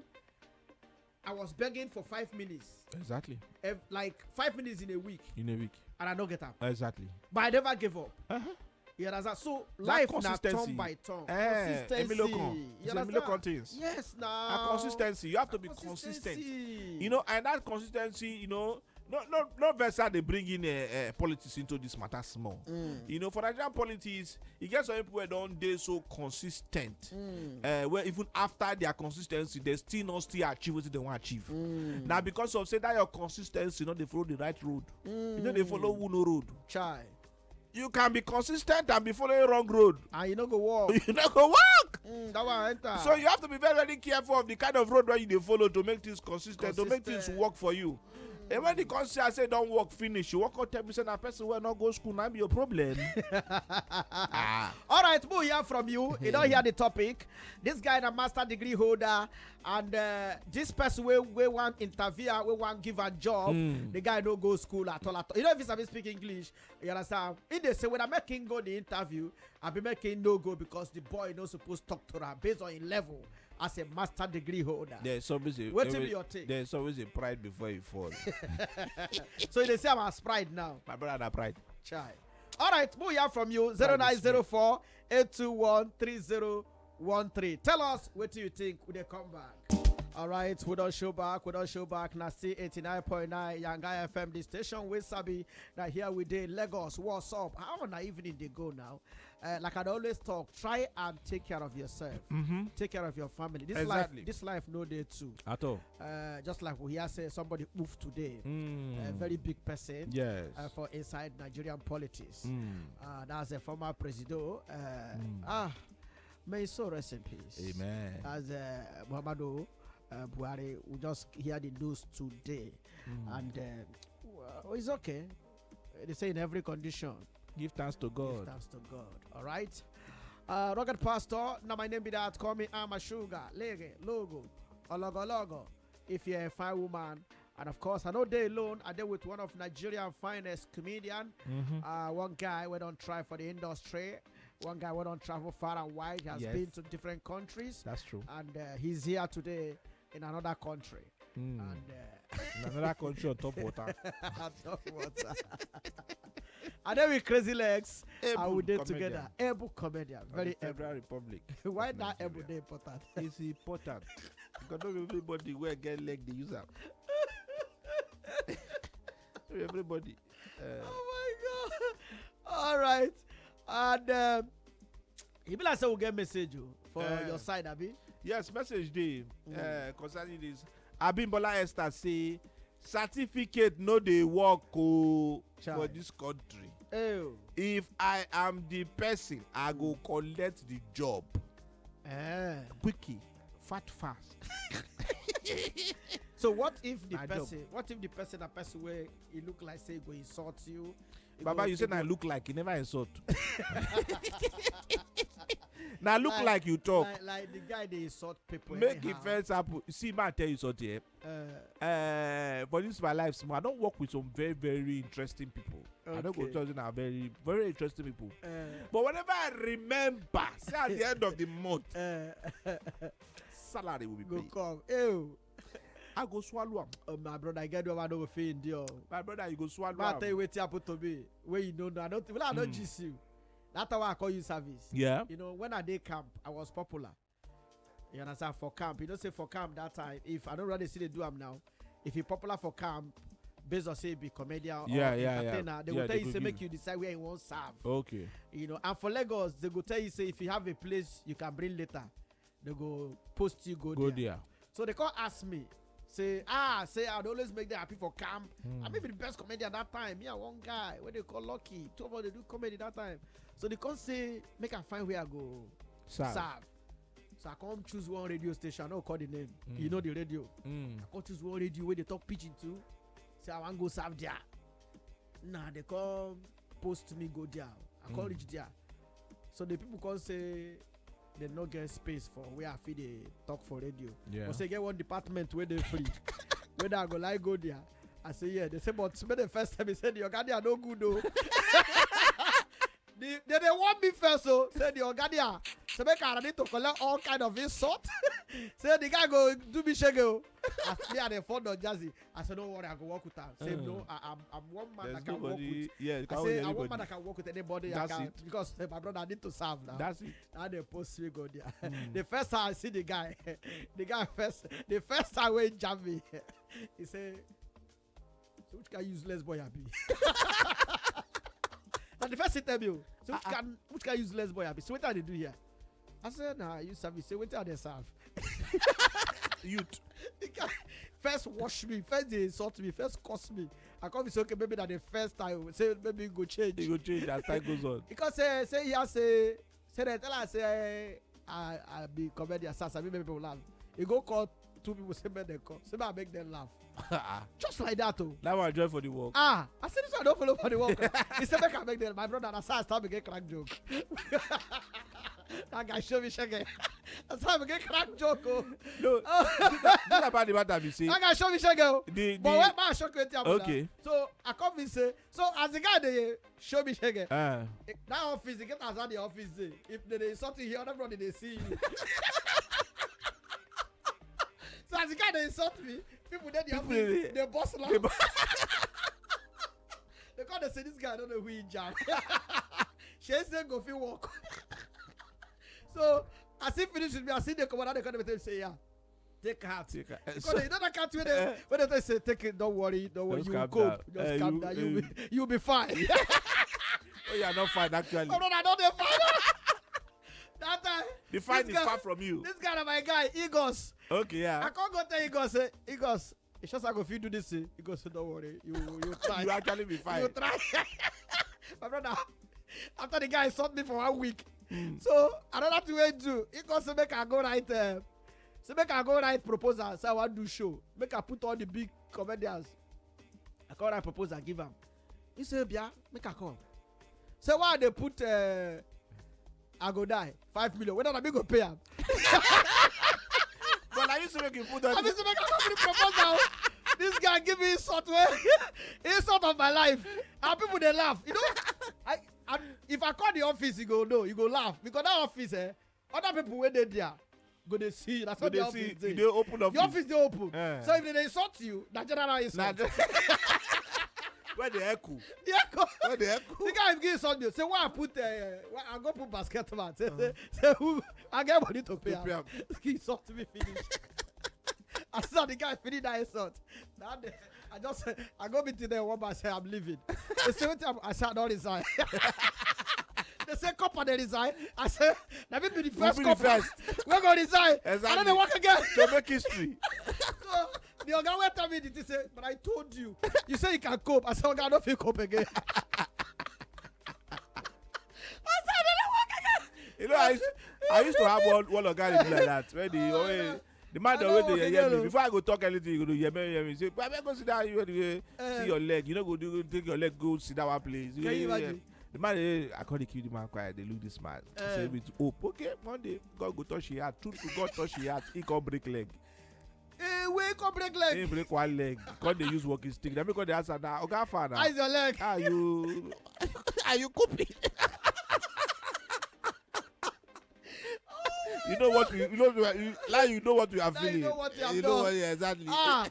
I was begging for five minutes, Exactly. ev- like five minutes in a week, In a week. And I don't get up. Exactly. But I never gave up. Uh-huh. You understand? So That life na consistency. Turn Turn by turn. Eh, Consistency. Emilio Con. You Emilio understand? Con things. Yes, now. A consistency. You have to be consistent. You know, and that consistency, you know, no, no, no verse how they bring in uh, uh, politics into this matter small. Mm. You know, for Nigerian politics, you get some people who don't they so consistent. Mm. Uh, where even after their consistency, they still not still achieve what they want to achieve. Mm. Now, because of say that your consistency, you know, they follow the right road. Mm. You know, they follow who no road. Chai. You can be consistent and be following wrong road. And you no go work. You no go work. Mm, that one enter. So you have to be very, very careful of the kind of road where you dey follow to make things consistent, to make things Consistent. Work for you. And when the concert say don't work finish, you walk out tell me say na person wey no go school na be your problem. Ah. All right, we'll hear from you. You don't hear the topic. This guy na master degree holder, and uh, this person we we want interviewer, we want give a job. Mm. The guy no go school at all at all. You know if he sabi speak English, you understand? If they say when I make him go the interview, I be make him no go because the boy no supposed talk to her based on his level. as a master degree holder. There's always a Wetin there- be your take? There's always a pride before you fall. So you dey see am as pride now. My brother, na pride. Chai. All right, we'll hear from you. Zero nine zero four, eight two one, three zero one three. Tell us what do you think. We dey come back. All right, we don't show back. We don't show back. Now see eighty-nine point nine Yanga F M, the station we sabi. Now here we dey Lagos. What's up? How on evening they go now? Uh, like I always talk, try and take care of yourself. Mm-hmm. Take care of your family. This Exactly. life, this life no day too. At all. Uh, just like we hear say somebody moved today. Mm. A very big person Yes. Uh, for inside Nigerian politics. Mm. Uh, that's a former presido. Uh, Mm. Ah, may his soul rest in peace. Amen. As uh, Muhammadu uh, Buhari, we just hear the news today, Mm. and uh, well, it's okay. They say in every condition, Give thanks to give God. Thanks to God. All right. Uh, Rugged Pastor, now my name be that. Call me I'm a sugar, lege, logo, ologo logo. If you're a fine woman, and of course I know they alone. I deal with one of Nigerian finest comedian. Mm-hmm. Uh, one guy we don't try for the industry. One guy we don't travel far and wide. He has Yes. Been to different countries, That's true. And uh, he's here today in another country. Mm. And uh, In another country on top water. Top water. And then with Crazy Legs, I Able will do comedian. Together. Able comedian, Of very the Federal able. Republic. Why of that able Nigeria. Day important? It's important. Because not everybody where get leg they use am. Everybody. Uh, Oh my God! All right, and um, he be like say we get message you for Eh. Your side, abi. Yes, message dey Mm. uh, concerning this. Abimbola Esther say certificate no dey work o Chai. For this country. Oh, If I am the person, I go collect the job eh. Quickly, fat fast. So what if the My job. Person? What if the person, a person where he look like say go insult you? He Baba, go- you say he na go- look like, you never insult. Now look Like- like you talk. Like, like the guy they insult people. Make it Anyhow. First happen. See, man, tell you something. Eh? Uh, Uh, but this is my life small. I don't work with some very, very interesting people. I don't go Okay. tell you now, very, very interesting people. uh, But whenever I remember, say at the end of the month, uh, salary will be go paid. Come. Ew. I go swallow am. Oh, my brother, I get what I don't feel in there. My brother, you go swallow But I am. Tell you what happened to me. Where you know, I don't. Well, I don't Mm. G's you. That's why I call you service. Yeah. You know, when I did camp, I was popular. You understand? For camp, you know, say for camp that time, if I don't really see they do am now, if you popular for camp, based on say be comedian or Yeah, yeah, yeah. entertainer, they Yeah, will tell they you go say give make you. You decide where you want serve. Okay. You know, and for Lagos, they go tell you say if you have a place you can bring later, they go post you go, Go there. There. So they come ask me, say, ah, say I'd always make them happy for camp. Hmm. I may be the best comedian that time. Me and one guy, what they call Lucky, two of us they do comedy that time. So they come say, make I find where I go Serve. Serve. So I come choose one radio station. I no call the name. Mm. You know the radio. Mm. I come choose one radio where they talk pidgin too. Say I want go serve there. Nah, they come post me go there. I come Mm. Reach there. So the people come say they no get space for where I feel they talk for radio. Yeah. But say get one department where they free. Whether I go like go there. I say yeah. They say but when the first time he said the organic are no good though. They, they, they want me first, so say the organic. So make I need to collect all kind of insult. Say the guy go do me shege. As me and the phone on Jazzy, I said don't worry, I go work with her. Say Mm. No, I, I'm, I'm one man There's that can work nobody. With. Yeah, I can't say hold I want man anybody. That can work with anybody. That's I can, it. Because eh, my brother I need to serve now. That's it. Now they post me go there. Mm. The first time I see the guy, the guy first, the first time when he jam me, he said, so which kind useless boy I be? And the first thing tell me, oh, so which Ah, ah. Kind which kind useless boy I be? So what I dey do here? I said, nah, you serve. He say, what are they serve? Youth. The guy first wash me, first they insult me, first curse me. I come say okay, maybe that the first time say maybe go change. You go change as time goes on. Because say say he has say say they tell us say I I be comedian, sir, I be make people laugh. He go call two people, say make them come, say make I make them laugh. Just like that, oh. That one join for the work. Ah, I said this one don't follow for the work. He said make I make them. My brother, that's how I start begin crack joke. That guy show me shege. That's how I begin crack joke, oh. No, this about the matter be say That guy show me shege, oh. the, But the when man show me wetin happen now. Okay. So I come and say, so as the guy they show me shege, uh, eh, that office, they get as the office day. If they, they insult you here, everybody they see you. So as the guy dey insult me, people dey the People office dey- dey burst laugh. dey bu- They come dey say this guy no know who he jam. Shey say go fit work. So as he finish with me, as he dey comot, I dey come dey tell him say, "Yeah, take heart." Take a- Because you know that cat wey dey wey dey tell say, "Take it, don't worry, don't worry, Just you calm cope, down. just Eh, calm you- down, eh, you you- will- you will be fine." Oh, you are not fine actually. Oh no, I don dey fine. That time, The fine this is guy- far from you. This guy na my guy, Igos. Okay, yeah. I can't go tell Igos say, "Igos, it's just I go fit do this thing." Igos say, "Don't worry, you you try, You actually be fine. you try." My brother, after the guy insult me for one week, Mm. so another thing wey do, Igos say make I go write, uh, say make I go write proposal. Say I wan do show, make I put all the big comedians. I come write proposal give am. He say, "Bia, make I come." Say why I dey put, uh, "I go die, five million." Whether na me go pay am. But I used to make you put I on. mean, say make I come bring proposal. This guy give me insult wey insult of my life, and people dey laugh. You know, I and if I call the office, you go know, you go laugh because that office, eh, other people wey dey there go dey see you. That's Go what the dey see, office dey. you dey open The office. Office dey open. Eh. So if they dey insult you, na general Na insult. the- where the echo? Yeah, go. Where the echo? The guy give insult me. Say why I put, uh, why I go put basket mat. Say, say, say who I get money to pay. To pay Am. am. He insult me finish. I saw the guy finish that insult. That day, I just say, I go meet them one by say, "I'm leaving." They say, "What time?" I said, "I don't resign." They say, "Copper, they resign." I said, "Let me be the Who first be the copper. First? We're gonna resign." Exactly. And then they work again. To make history. So the oga wey tell me the thing say, "But I told you. You say you can cope." I said, "Oga, I don't feel cope again." I said, "I don't work again." You know, I used, I used to have one, one oga dey do like that. Where the Oh, always, yeah. the man I dey don't always work dey again, yeye me. Oh. Before I go talk anything, you go do yeme yeme. Say, "But I go sit down. You anyway. Eh. See your leg. You know, go do take your leg, go sit down one place." You Can you know, yeah. Imagine? The man, eh, I call the kid, the man quiet. They look this man. Eh. Say with hope. Okay, one day God go touch your heart. True to God touch your heart. He come break leg. Eh, wey come break leg. He break one leg. God dey use walking stick. Then me call the answer now. Oga Fana. How is your leg? Are you? Are you coping? You know what we, you know, you, like you know what we are Now you feeling. Know what you have You done. know what? Yeah, exactly. Ah,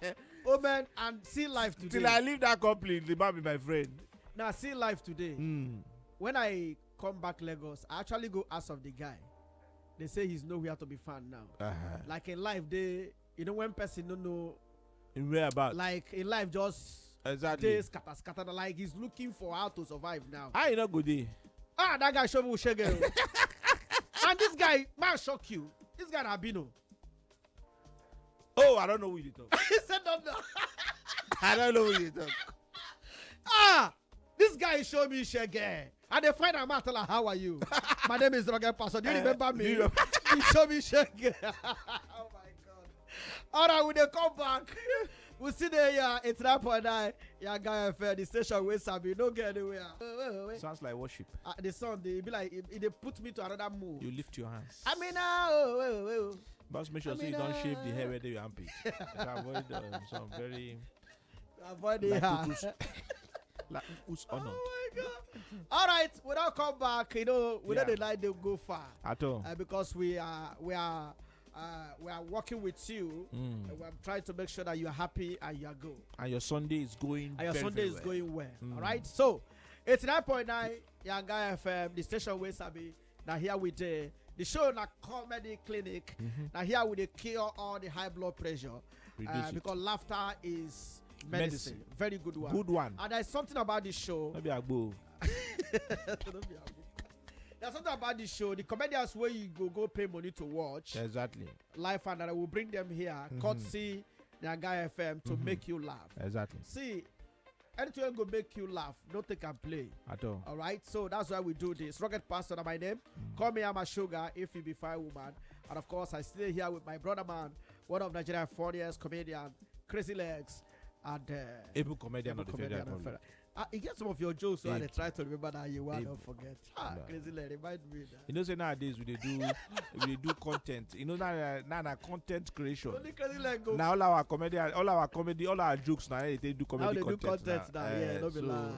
oh man, and see life today. Till I leave that company, the man be my friend. Now see life today. Mm. When I come back Lagos, I actually go ask of the guy. They say he's nowhere to be found now. Uh-huh. Like in life, they, you know, when person don't know, In whereabouts? Like in life, just Exactly. Dey scatter scatter. Like he's looking for how to survive now. How you not go there? Ah, that guy show me Ushege. And this guy, man, shock you. This guy Rabino. Oh, I don't know who you talk. He said no, no. I don't know who you talk. Ah, this guy show me Shege. And they find out, tell her, "How are you?" My name is Roger Pastor. Do you Eh, remember do me? you remember? He show me Shege. Oh my God. All right, we dey come back. We see the uh, eighty-nine point nine Yanga F M, the station wey sabi no get anywhere. Wait, wait, wait, wait. Sounds like worship. Uh, the song, they be like, it, it dey put me to another mood. You lift your hands. I mean, ah, oh, wait, wait, wait. But make sure I say you mean, don't shave the uh, hair where they armpit. To avoid um, some very Avoid the like hair. Utus, like Utus Oh honor. My God. All right, we don't come back. You know, we Yeah. don't like them go far At all. uh, because we are we are uh, we are working with you. Mm. And we're trying to make sure that you're happy and you're good. And your Sunday is going. And your very, Sunday very is well. Going well. Mm. All right. So, eighty-nine point nine Yanga F M, the station where sabi. Now here we dey. The show na comedy clinic. Mhm. Now here we dey cure all the high blood pressure. Reduce Uh, it. Because laughter is medicine. Medicine. Very good one. Good one. And there's something about this show. Maybe I go. There's something about this show. The comedians where you go go pay money to watch Exactly. live, and I will bring them here, Mhm. courtesy Yanga F M, to Mhm. Make you laugh. Exactly. See, anything go make you laugh, don't take and play. At all. All right, so that's why we do this. Rocket Pastor, na my name. Mm. Call me, I'm a sugar if you be fine woman. And of course, I stay here with my brother man, one of Nigeria's funniest comedian, Crazy Legs, and uh, Able comedian able of the comedian Federal of Republic. Ah, you get some of your jokes, so I Able. Try to remember that you want Able. Don't forget. Ah, Yeah. Crazy Leg, remind me that. You know, say nowadays we dey do we dey do content. You know, now now na content creation. Only Crazy Leg go. Now all our comedy, all our comedy, all our jokes now they do comedy Now they do content. Content now, yeah, Eh, no be so, lie.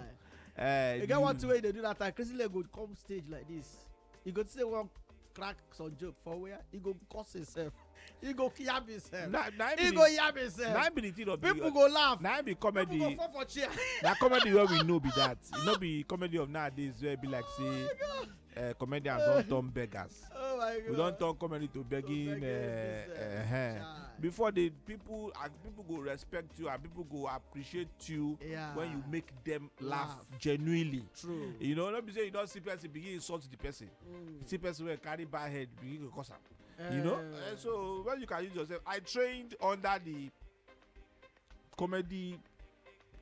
Eh, You get one you- thing wey they do that time. Crazy Leg go come stage like this. You go say one crack some joke for where he go curse himself, he go yab himself, Na na he be go the yab himself. na be the thing of People the go laugh. na be People go comedy fall for chair. na comedy wey we know be that. E no be comedy of nowadays wey be like say uh, comedians don turn beggars. Oh my God. We don turn comedy to begging. Begging Uh, business. uh, Chai. Before the people and people go respect you and people go appreciate you Yeah. When you make them laugh, Laugh. Genuinely. True. You know, not be say you don't see person begin insult the person. Mm. See person wey carry bad head begin go cause am. You know, Eh. Uh, so when you can use yourself, I trained under the comedy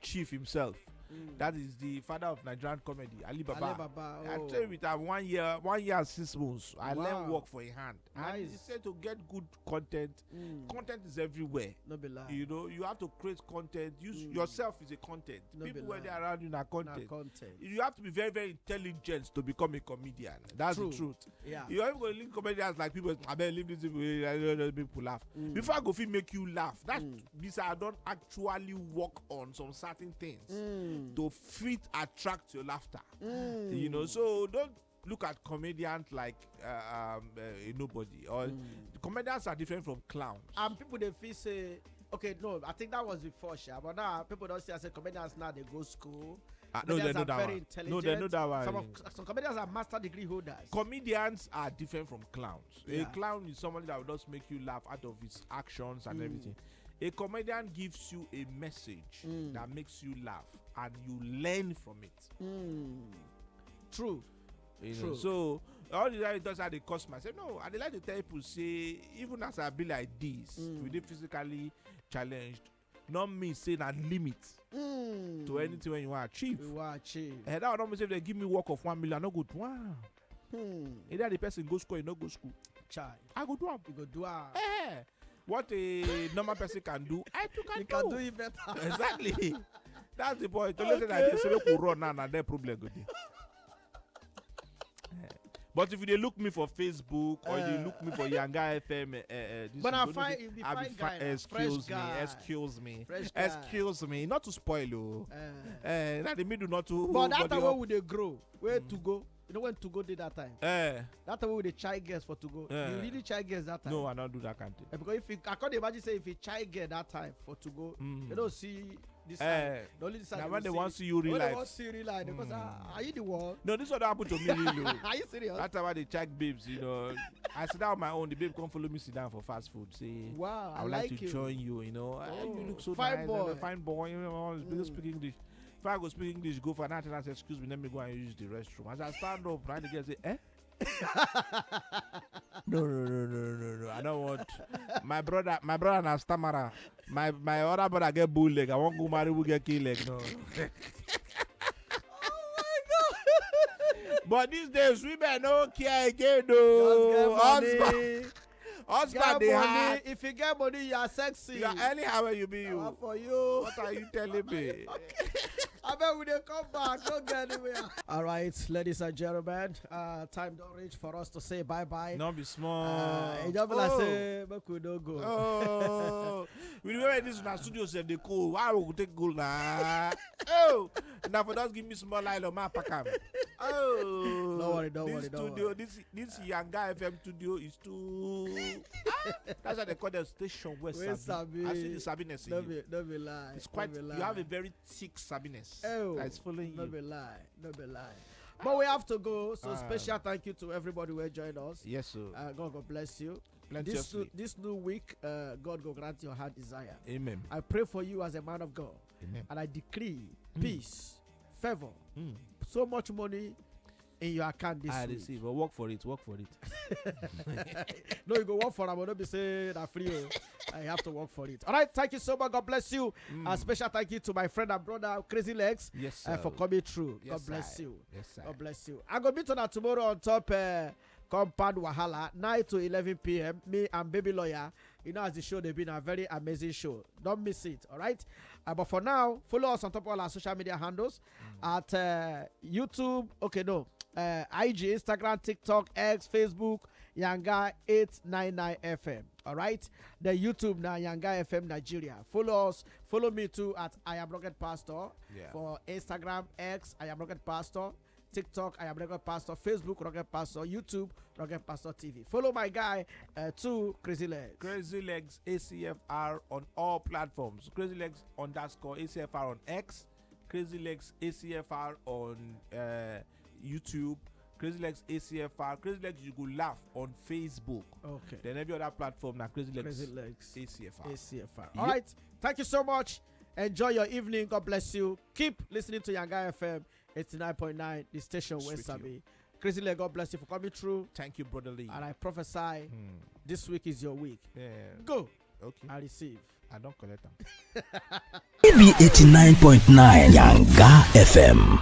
chief himself. Mm. That is the father of Nigerian comedy, Ali Baba. Ali Baba, I oh. trained with him one year, one year and six months. I learned Wow. Work for a hand. And Nice. He said to get good content. Mm. Content is everywhere. No be lie. You know, you have to create content. Use Mm. Yourself is a content. No be People where lie. They around you are Na content. Content. You have to be very, very intelligent to become a comedian. That's True. The truth. Yeah. You are going to link comedians like people. I bet leave these people. I don't know, people laugh. Mm. Before I go fit make you laugh. That Mm. This I don't actually work on some certain things Mm. to fit attract your laughter. Mm. You know, so don't look at comedians like uh, um, uh, a nobody. Or Mm. The comedians are different from clowns. And people dey feel say, okay, no, I think that was before, sha. But now people don't see as a comedians now they go school. Ah, no, they Comedians know are that very one. Intelligent. No, they know that one. Some, of, some comedians are master degree holders. Comedians are different from clowns. Yeah. A clown is somebody that will just make you laugh out of his actions and Mm. Everything. A comedian gives you a message Mm. That makes you laugh and you learn from it. Mm. True. You know? True. So all the time just how they customer say no. I dey like to tell people say even as I be like this, Mm. we dey physically challenged. Not me say na limit Mm. To anything when you want achieve. We want achieve. And that one mean say if they give me work of one million, I no go do one. Hmm. Either the person go school, you no go school. Chai. I go do am. You go do am. Eh, what a normal person can do, I too can You do. Can do it better. Exactly. That's the point. To Okay. Listen like this, so make we run now, and then problem go dey. Eh, But if you dey look me for Facebook or you Eh. look me for Yanga F M, uh, uh, this But you I go know find say you be I be fine fi- guy, na. Excuse Fresh me, guy. Excuse me, Fresh guy. Excuse me, not to spoil you. Eh. Uh, not the middle, not to. But that but time the- when we dey grow, where Mm. to go? You know when to go did that time. Eh, That time when we dey try girls for to go. Eh. You really try girls that time. No, I don't do that kind of thing. Eh, because if you, I can't imagine say if you try girl that time for to go, Mm. they don't see this Eh, side. They only this side. Now They when will they want see you real when they life. Want see real life, they go say, Mm. "Ah, are you the one?" No, this one happen to me, Lilo. Are you serious? That time I dey check babes, you know. I sit down on my own. The babe come follow me sit down for fast food. Say, Wow, I I, would like, like to you. Join you, you know. "Ah, you Oh, look so fine nice. boy. I'm a fine boy. You know, I was Mm. speaking English. If I go speak English, go for an and say, "Excuse me, let me go and use the restroom." As I stand up, right, the girl say, "Eh?" No, no, no, no, no, no. I don't want. My brother, my brother na stammerer. My my other brother get bull leg. I want go marry who get kill leg. No. But these days, women no care again, though. Just get Husband, money. husband, Get they money. hard. If you get money, you are sexy. You are anyhow where you be, That one you. For you. What are you telling me? I bet we dey come back. Don't get anywhere. All right, ladies and gentlemen, uh, time don't reach for us to say bye bye. No be small. Uh, e just be like Oh. Say make we no go. Oh, we know where this na studio sef dey cold. Why we go take cold na? Oh, now for just give me small line of my pack am. Oh, Don't worry, don't this worry, don't studio, worry. This this Yanga F M studio is too. Ah, that's why they call them station where Where sabi. sabi. I see the sabiness in No you. Be, no be lie. It's quite. No be You have a lie. Very thick sabiness Oh, that is following No you. Be lie. No be lie. But we have to go. So Ah. Special thank you to everybody who joined us. Yes, sir. Uh, God, God bless you. Plenty This of sleep. New, this new week, uh, God go grant your heart desire. Amen. I pray for you as a man of God, Amen. And I decree Mm. peace, favor, Mm. so much money in your account this I week. Receive. But work for it. Work for it. No, you go work for am, but no be say na free. Oh. I have to work for it. All right, thank you so much. God bless you. Mm. A special thank you to my friend and brother Crazy Legs Yes, uh, sir. For coming through. Yes, God bless sir. You. Yes, sir. God bless you. I go meet on tomorrow on top uh, Compound Wahala, nine to eleven p m. Me and Baby Lawyer. You know, as the show they been a very amazing show. Don't miss it. All right. Uh, but for now, follow us on top of all our social media handles Mm. at uh, YouTube. Okay, no. Uh, I G, Instagram, TikTok, X, Facebook, Yanga eight nine nine F M. All right. The YouTube now, Yanga F M Nigeria. Follow us. Follow me too at I Am Rocket Pastor Yeah. For Instagram, X, I Am Rocket Pastor. TikTok, I am Rugged Pastor. Facebook, Rugged Pastor. YouTube, Rugged Pastor T V. Follow my guy uh, too, Crazy Legs. Crazy Legs A C F R on all platforms. Crazy Legs underscore A C F R on X. Crazy Legs A C F R on uh, YouTube. Crazy Legs A C F R. Crazy Legs You Go Laugh on Facebook. Okay. Then every other platform now Crazy Legs Crazy Legs A C F R. A C F R. Yep. All right. Thank you so much. Enjoy your evening. God bless you. Keep listening to Yanga F M eighty-nine point nine, the station where Sweet Sabi. Crazy Leg, God bless you for coming through. Thank you, Brother Lee. And I prophesy Hmm. This week is your week. Yeah. Go Okay. And receive. I don't collect them. B B eighty-nine point nine Yanga F M.